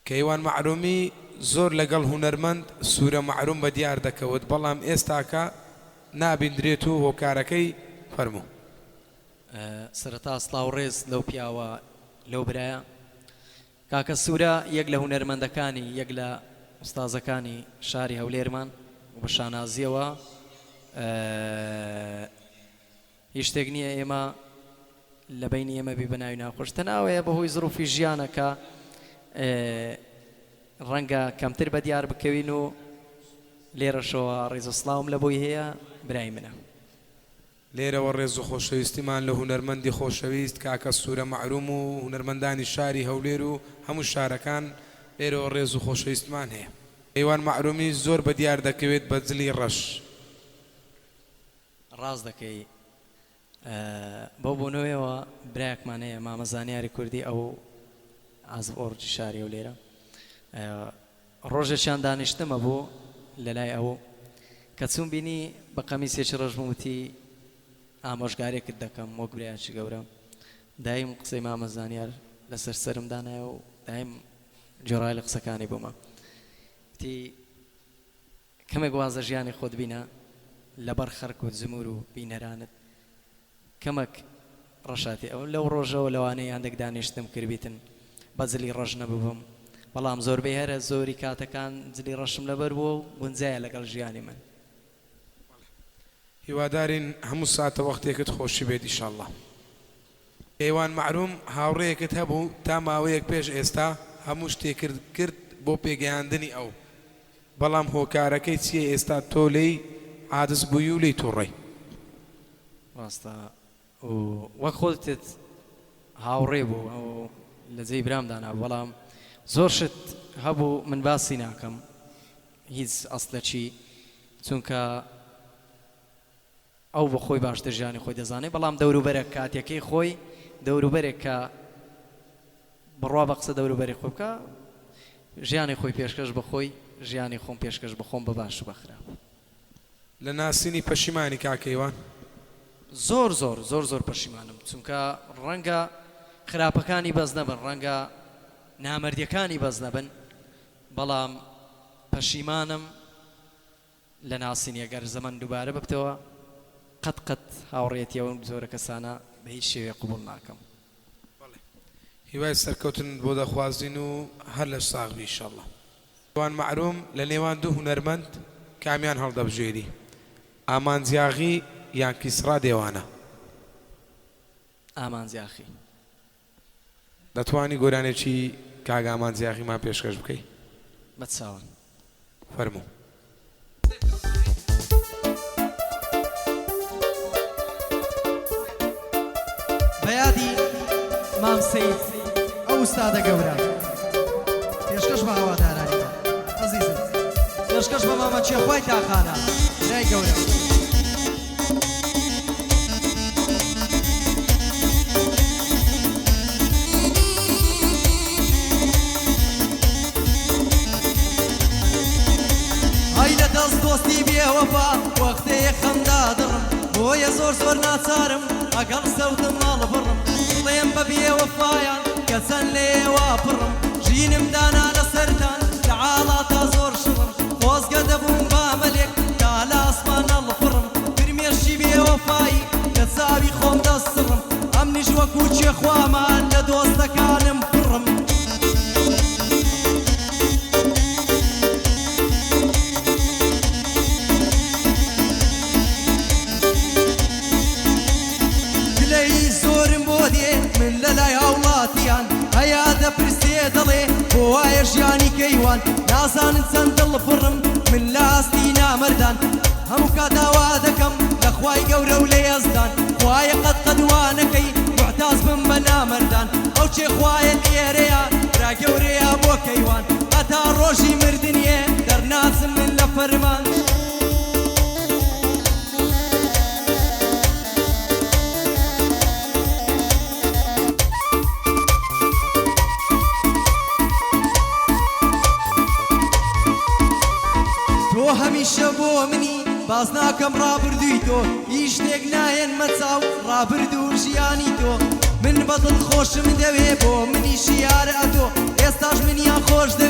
کەیوان مەعرومی زۆر لەگەڵ هونەرمەند سورە مەعروم بەدیار دەکەوت بەڵام ئێستاکە نابیندرێت و هۆکارەکەی فەرموو. سەرەتا سڵاو ڕێز لەو پیاوە لەو برایە. کاکە سورە یەک لە هونەرمەندەکانی یەک لە ئوستازەکانی شاری هەولێرمان و بە شانازیەوە هیچ شتێک نییە ئێمە لە بەینی ئێمە بی بە ناوی ناخۆش تەنها ئەوەیە بەهۆی زروفی ژیانە کە ڕەنگە کەمتر بە دیار بکەوین و لێرەشەوە ڕێز و سڵاوم لە بۆی هەیە برای منە. لێرەوە ڕێز و خۆشەویستیمان لە هونەرمەندی خۆشەویست کاکە سورە مەعروم و هونەرمەندانی شاری هەولێر و هەموو شارەکان لێرەوە ڕێز و خۆشەویستمان هەیە. کەیوان مەعرومی زۆر بە دیار دەکەوێت بە جلی ڕەش. ڕاست دەکەی بەو بۆنەوەیەوە برایەکمان هەیە مامە زانیاری کوردی ئەو عازف ئۆرجی شاری هەولێرە ڕۆژێکیان دانیشتنم هەبوو لەلای ئەو کە چووم بینی بە قەمیسێکی ڕەش بووم وتی ئامۆژگارێکت دەکەم وەک برایەکی گەورە دایم قسەی مامە زانیار لەسەر سەرم دانایە و دایم گوێڕایەڵی قسەکانی بوومە وتی کەمێک واز لە ژیانی خۆت بینە لەبەر خەرک و جمور و بینەرانت کەمەک ڕەشاتی ئەو لەو ڕۆژەوە لەوانەیە هەندێک دانیشتنم کردبیتن بە جلی ڕەش نەببم بەڵام زۆربەی هەرە زۆری کاتەکان جلی ڕەشم لەبەر بووە و گونجایە لەگەڵ ژیانی من. بەڵێ هیوادارین هەموو ساتەوەختێکت خۆشی بێت ئیشەڵا. کەیوان مەعروم هاوڕێیەکت هەبوو تا ماوەیەک پێش ئێستا هەموو شتێکرد کرد بۆ پێگەیاندنی ئەو بەڵام هۆکارەکەی چیە ئێستا تۆ لێی عادز بووی و لێی توڕەی؟ ڕاستە و وەک خۆتت هاوڕێ بوو و لە جێی برام دانابوو بەڵام زۆر شت هەبوو من باسی ناکەم هیچ ئەسلەکی چونکە ئەو بە خۆی باشتر ژیانی خۆی دەزانێت بەڵام دەوروبەرە کاتیەکەی خۆی دەوروبەرێک کە بڕوا بە قسە دەوروبەری خۆی بکا ژیانی خۆی پێشکەش بە خۆی ژیانی خۆم پێشکەش بە خۆم بە باش و بە خراپ. لە ناسینی پەشیمانی کاک کەیوان؟ زۆر زۆر زۆر زۆر پەشیمانم چونکە ڕەنگە خراپەکانی بەس نەبن ڕەنگە نامەردیەکانی بەس نەبن بەڵام پەشیمانم لە ناسینی گەر زەمەن دووبارە ببتەوە قەت قەت هاوڕێیەتی ئەو جۆرە کەسانە بە هیچ شێوەیەک قبوڵ ناکەم. بەڵێ هیوای سەرکەوتنت بۆ دەخوازین و هەر لەش ساغ بی ئیشەڵا. کەیوان مەعروم لە نێوان دوو هونەرمەند کامیان هەڵدەبژێری ئامانج یاغی یان کیسڕا دێوانە؟ ئامانج یاخی. دەتوانی گۆرانێکی کاک ئامانج یاغیمان پێشکەش بکەی؟ بە چاوان. فەرموو. بە یادی مام سەید ئەو ئوستادە گەورە پێشکەش بە هەوادارانی ئەزیزم پێشکەش بە مامە چێخوای تاقانە برای گەورەم. ئای لە دەست دۆستی بێ وەفا وەختێ خەم دادڕم بۆیە زۆر زۆر ناچارم ئەگەڵ سەوتم هەڵبڕم بڵێم بە بێ وەفایان کە چەند لێوە پڕم ژینم دانا لەسەرتان لە عاڵاتا زۆر شڕم خۆزگە دەبووم بە مەلێک تا لە ئاسمان هەڵفڕم فرمێشکی بێ وەفایی لە چاوی خۆم دەسڕم ئەمنیش وەکو کێخوامان لە دۆستەکانم پڕم. گلەیی زۆرم بۆ دێ من لە لای هاوڵاتیان هەیە دەپرسێ دەڵێ بۆ وایە ژیانی کەیوان نازانن چەند دڵ پڕم من لە ئاستی نامەردان هەموو کات داوا دەکەم لە خوای گەورە و لە یەزدان خوایە قەت قەت وا نەکەی موعتاز بم بە نامەردان ئەو کێ خوایە لێرەیە برا گەورەیە بۆ کەیوان هەتا ڕۆژی مردنیێ دەرناچم من لە فەرمان. تۆ هەمیشە بۆ منی باس ناکەم ڕابردووی تۆ هیچ شتێک نایەنمە چاو ڕابردوو ژیانی تۆ من بە دڵ خۆشم دەوێ بۆ منیشی یار ئەتۆ ئێستاش منیان خۆش دەوێ.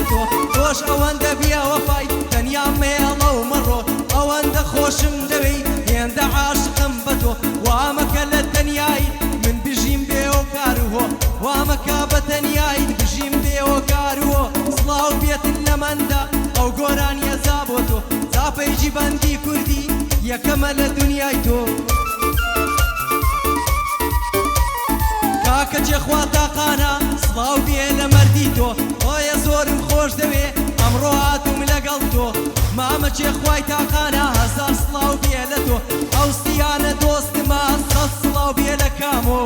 تۆ تۆش ئەوەندە بێوەفای تەنیام مەیەڵە و مەڕۆ ئەوەندە خۆشم دەوێی هێندە عاشقم بە تۆ وا مەکە لە تەنیاییت من بژیم بێ هۆکار و هۆ وا مەکە بە تەنیاییت بژیم بێ هۆکار و هۆ سڵاو بێتن لە مەندە ئەو گۆرانیە جا بۆ تۆ جا پەیجی بەندی کوردی یەکەمە لە دونیای تۆ. کاکە جێخوا تاقانە سڵاو بێ لە مەردی تۆ ئۆیە زۆرم خۆش دەوێ ئەمڕۆ هاتوم لەگەڵ تۆ مامە جێخوای تاقانە هەزار سڵاو بێ لە تۆ ئەو سیانە دۆستمە سەد سڵاو بێ لە کامۆ.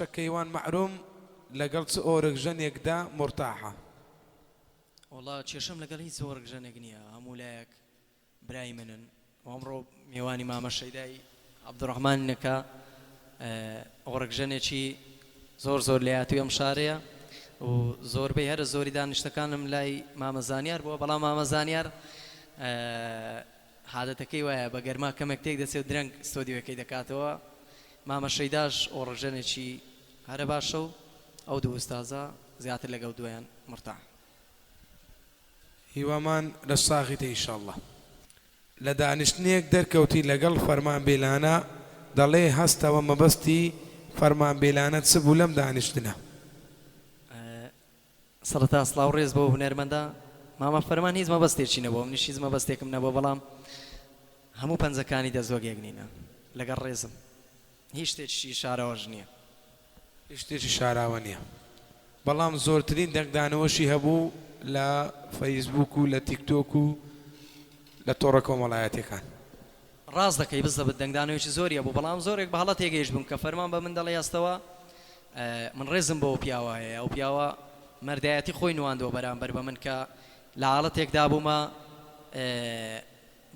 باشە کەیوان مەعروم لەگەڵ چ ئۆرگ ژەنێکدا مورتاحە؟ وەڵا کێشەم لەگەڵ هیچ ئۆرگ ژەنێک نییە هەموو لایەک برای منن و ئەمڕۆ میوانی مامە شەیدای عەبدولڕەحمانینە کە ئۆڕگژەنێکی زۆر زۆر لێهاتووی ئەم شارەیە و زۆربەی هەرە زۆری دانیشتەکانم لای مامە زانیار بووە بەڵام مامە زانیار حادەتەکەی وایە بە گەرما کەمێک تێک دەچێت و درەنگ ستۆدیۆیەکەی دەکاتەوە مامە شەیداش ئۆڕگژەنێکی هەرە باشە و ئەو دوو ئوستازە زیاتر لەگەڵ دوویان مورتاحم. هیوامان لەش ساغیتە ئیشەڵا. لە دانیشتنێک دەرکەوتی لەگەڵ فەرمان بێلانە دەڵێ هەستەوە مەبەستی فەرمان بێلانە چ بوو لەم دانیشتنە؟ سەرەتا سڵاو ڕێز بۆ هونەرمەندە مامە فەرمان هیچ مەبەستێکی نەبووە منیش هیچ مەبەستێکم نەبووە بەڵام هەموو پەنجەکانی دەست وەک یەک نینە لەگەڵ ڕێزم هیچ شتێکیشی شاراوەش نییە. هیچ شتێکی شاراوە نییە بەڵام زۆرترین دەنگدانەوەشی هەبوو لە فەیسبووک و لە تیکتۆک و لە تۆڕە کۆمەڵایەتیەکان. ڕاست دەکەی بزەبت دەنگدانەوەیەکی زۆری هەبوو بەڵام زۆرێک بە هەڵە تێگەیشتبوون کە فەرمان بە من دەڵێ هەستەوە من ڕێزم بۆ ئەو پیاوە هەیە ئەو پیاوە مەردایەتی خۆی نواندووە بەرامبەر بە من کە لە حاڵەتێکدا بوومە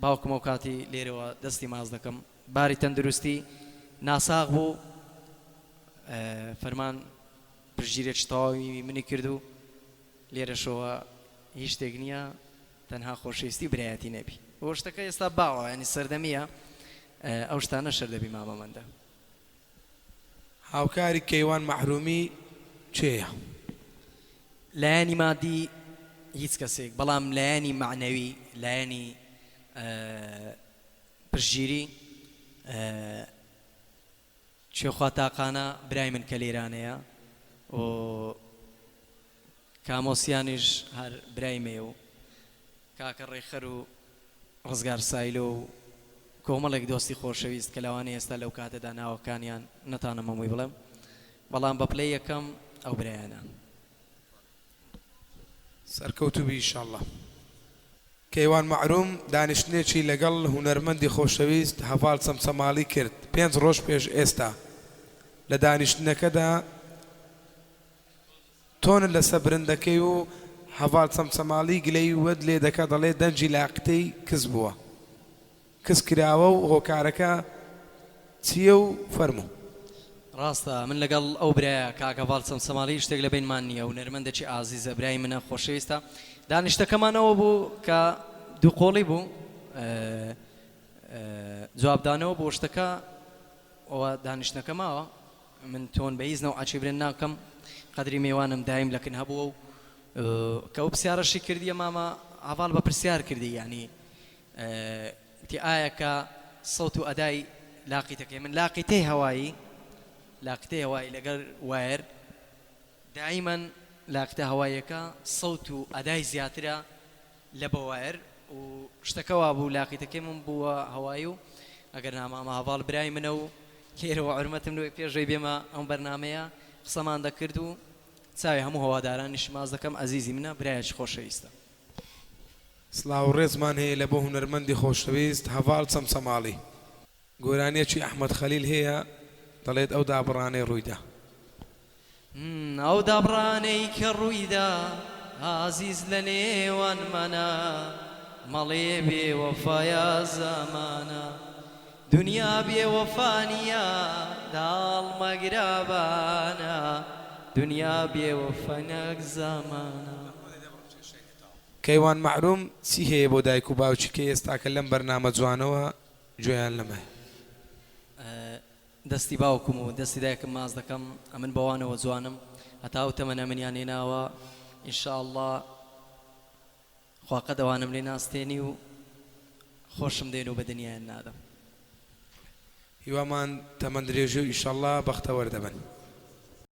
باوکم ئەوکاتی لێرەوە دەستی ماچ دەکەم باری تەندروستی ناساغ بوو فەرمان پشتگیرێکی تەواوی منی کرد و لێرەشەوە هیچ شتێک نییە تەنها خۆشەویستی و برایەتی نەبی بۆ شتەکە ئێستا باوە ینی سەردەمیە ئەو شتانە شەر دەبی مامە مەندە. هاوکاری کەیوان مەحرومی کێیە؟ لایەنی مادی هیچ کەسێک بەڵام لایەنی مەعنەوی لایەنی پشتگیری کوێخوا تاقانە برای من کە لێرانەیە و کامۆسیانیش هەر برای مەیە و کاکە ڕێکخەر و ڕزگار سایلۆ و کۆمەڵێک دۆستی خۆشەویست کە لەوانەیە ئێستا لەو کاتەدا ناوەکانیان نەتانم هەمووی بڵێم بەڵام بە پلەی یەکەم ئەو برایانە. سەرکەوتوو بی ئیشەڵا. کەیوان مەعروم دانیشتنێکی لەگەڵ هونەرمەندی خۆشەویست هەڤاڵ چەمچەماڵی کرد پێنج ڕۆژ پێش ئێستا لە دانیشتنەکەدا تۆنت لەسەر برندەکەی و هەڤاڵ چەمچەماڵی گلەیی وەت لێ دەکا دەڵێ دەنگی لاقتەی کز بووە. کز کراوە و هۆکارەکە چیە و فەرموو. ڕاستە من لەگەڵ ئەو برایە کاک هەڤاڵ چەمچەماڵی شتێک لە بەینمان نیە هونەرمەندێکی ئازیزە برای منە خۆشەویستە دانیشتەکەمان ئەوە بوو کە دوو قۆڵی بوو جوابدانەوە بۆ شتەکە ئەوە دانیشتنەکە ماوە من تۆن بە هیچ نەوعەکی برێن ناکەم قەدری مێوانم دایم لەکن هەبووە و کە ئەو پرسیارەشی کردیە مامە هەڤاڵ بە پرسیار کردی یانی وتی ئایا کە سەوت و ئەدای لاقیتەکەی من لاقیتەی هەوایی لاقیتەی هەوایی لەگەر wire دایمەن لاقیتە هەواییەکە سەوت و ئەدای زیاترە لە بە wire و شتەکە وابوو لاقیتەکەی من بووە هەوایی و ئەگەر نا مامە هەڤاڵ برای منە و لێرەوە عورمەتم لۆی پێش ئەوەی بێمە ئەم بەرنامەیە قسەمان دەکرد و چاوی هەموو هەوادارانیشی ماچ دەکەم ئەزیزی منە برایەکی خۆشەویستە. سڵاو و ڕێزمان هەیە لە بۆ هونەرمەندی خۆشەویست هەڤاڵ چەمچەماڵی. گۆرانیەکی ئەحمەد خەلیل هەیە دەڵێت ئەو دابڕانەی ڕوویدا. ئەو دابڕانەی کە ڕوویدا. ئازیز لە نێوانمانا مەڵێ بێ وەفایە زەمانە دونیا بێ وەفا نییە داڵ مەگرە بانە دونیا بێ وەفا نەک زەمانە. کەیوان مەعروم چی هەیە بۆ دایک و باوکی کە ئێستاکە لەم بەرنامە جوانەوە گوێیان لەمەیە؟ دەستی باوکم و دەستی دایکم ماچ دەکەم ئەمن بەوانەوە جوانم هەتا ئەو تەمەنە منیان هێناوە ان شاء اللە خوا قەت ئەوانم لێ ناستێنی و خۆشم دێن و بە دنیایان نادەم. هیوامان تەمەن درێژی و ئیشەڵا بەختەوەر دەبن.